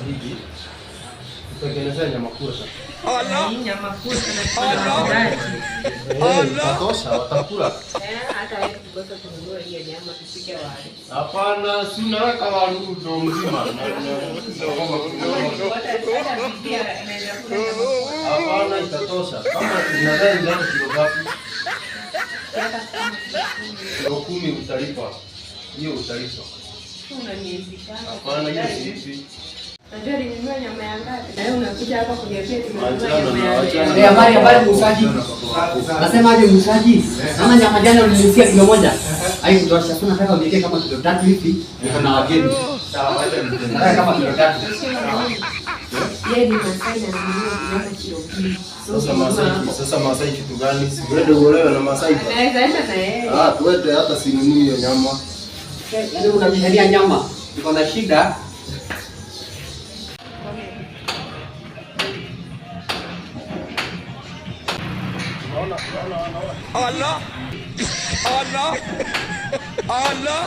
Hivi. Tutengenezee nyama kuota. Hii nyama kuu sana tunahitaji. Eh, itatosha, watakula. Eh, hata wewe tukikosa kununua hiyo nyama tupike wali. Hapana, si unaweka waru ndo mzima. Hata bibi anaweza kula nyama kuu. Hapana, itatosha. Kama unadhani ndani kilo ngapi? Hata kama Kilo 10 utalipa. Hiyo utalipa. unaniezishana. Hapana, hiyo silipi. Najua nilinunua nyama ya ngapi? Na wewe unakuja hapa kuniambia nimenunua Achana nyama na ya achana. Eh, habari habari muuzaji. Nasema aje muuzaji? Naona nyama jana uliniuzia kilo 1. Haikutosha. Sasa nataka uniwekee kama kilo 3 hivi. Niko na wageni. Nataka kama kilo 3. Yeye ni Masai na ananunua nyama kilo 2. So Sasa Masai kitu gani? Si uende uolewe na Masai. Naweza enda na yeye. Ah, tuende hata sinunui hiyo nyama. Yaani unanihania nyama. Niko na shida. Allah. Allah. Allah. Allah.